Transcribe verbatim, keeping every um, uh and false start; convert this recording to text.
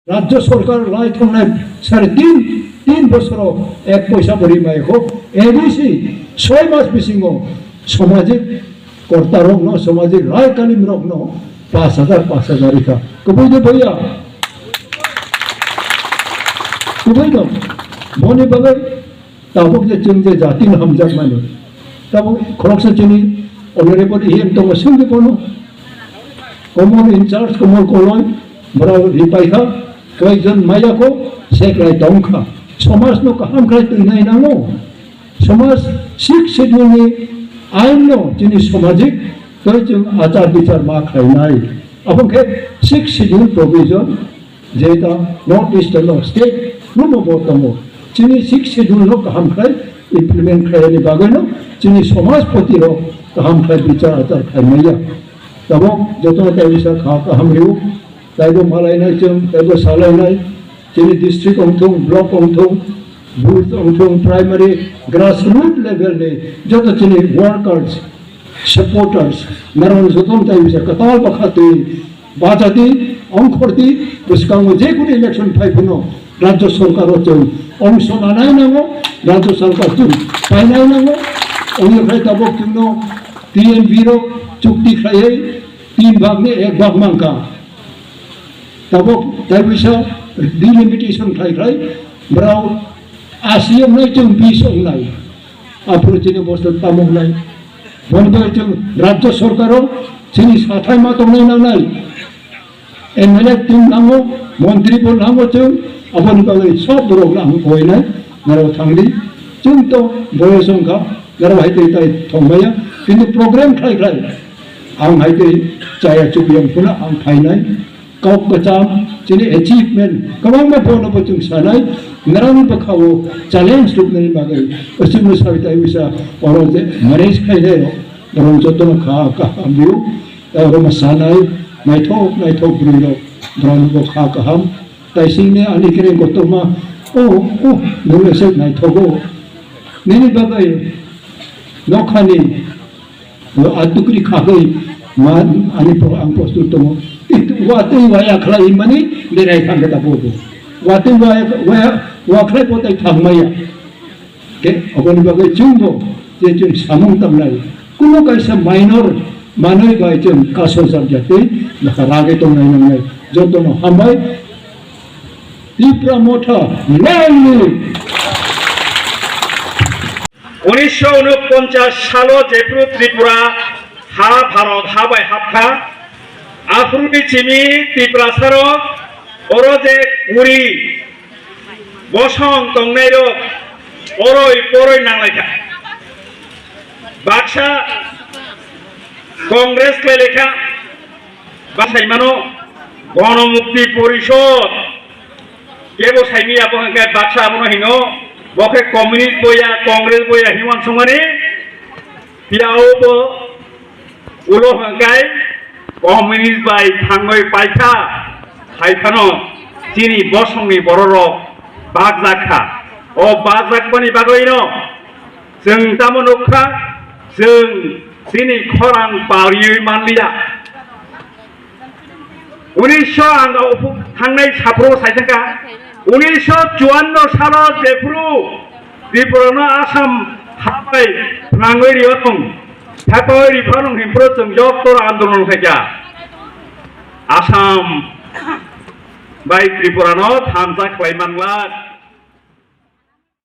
Rajya sorkar lai thongnai sare tin, tin bosoro ek poisa bo ri mai kho. A D C soi mas bisingo samajik korta rokno, samajik rai kalim rokno pas hajar, pas hajar rikha. Kubui de boya. Kubui no. Boni bagwi tabuk je chwng je jati no hamjak mani. Tabuk khoroksa chini honorable E M tongo, singdi bono. Komor in charge, Komor Koloi, borok ripaikha, koyekjon mayakho, seklai tongkha. Somajno kaham khlai twinai nango. Somaj sixth schedule ni ain no chini samajik tei chwng achar bichar ma khlainai. Aboni khe sixth schedule provision jeta North Eastern no state khulumo bo tongo. Chini sixth schedule no kaham khlai implement khlaini bagwi no chini somajpoti rok kaham khlai bichar achar khlai maya. Tabuk jotono tei bisa kha kaham riu, taibo malainai chwng, taibo salainai, chini district ongthung, block ongthung, booth ongthung, primary, grassroot level ni joto chini workers, supporters, narwng jotono tei bisa kwtal bakha twi bajadi, ongkhordi, bwskango je kunu election phai phano Rajya Sarkar o chwng ongso nanai nango, Rajya Sarkar chwng painai nango, ongya khai tabuk chwngno T N V rok chukti khlaiwi tin bhag ni ek bhag mankha. Tabuk tei bisa delimitation khlai khlai borok asi wngnai chwng bis wngnai. Aphuru chini bosto tamo wngnai. Boni bagwi chwng Rajya Sarkar o chini sathai ma tongnai nangnai. M L A team nango, montri bo nango chwng, aboni bagwi sob borok no ang koinai, norok thangdi. Chwng to boyos wngkha, norok hai tei tai thongmaya, kintu program khlai khlai ang hai tei chaya chukuyang phano ang phainai. Kok kwcham, chini achievement kwbangma bono bo chwng sanai, norokni bwkhao challenge rwknani bagwi, chwngno sawi tai wisa oro je manage khlainai rok, norok jotono kha kaham rw. Oro ma sanai, naithok, naithok bwrwi rok, borok bo kha kaham. Taisingni ani kereng kotorma, oh, oh, nungno se naithogo. Nini bagwi nokhani, atukri khagwi, ma, ani pro-, ang prostut tongo. Watwi waya khlai mani, berai thangkhe ta bobo. Watwi waya, waya, wa khlai potai thangmaya. Ke, aboni bagwi chwngbo je chwng samung tangnai, kuno kaisa minor manwi bai chwng kaso jak jatwi bwkha ragwi tongnai nangnai. Jotono hambai. Tipra Motha long live! Unisho unoponchas salo jephru Tripura ha Bharot ha bai hapkha, aphuruni chini Tiprasarok oro je kuri bosong tongnairok oroi poroi nanglaikha. Baksa Congress khlailaikha, baksa saimano Gonomukti Porishod, kebo saimiyabo hwnkhe baksa abono hino, bo khe communist boya, Congress boya hinwi uansukmani, phiya obo ulo hwnkhe communist bai thangwi paikha, hai phano chini bosongni bororok bakjakha. O bakjakmani bagwino chwng tamo nukha, chwng chini khorang pariwi manliya. Unisho ang o phu-, thangnai saphuru saithangkha, unisho chuanno salo jephuru Tripurano Assam habai phnangwi rio thung, thaipawi riphanung hinphuru chwng jotto andolon khaikha. Assam bai Tripurano thansa khlai manglak.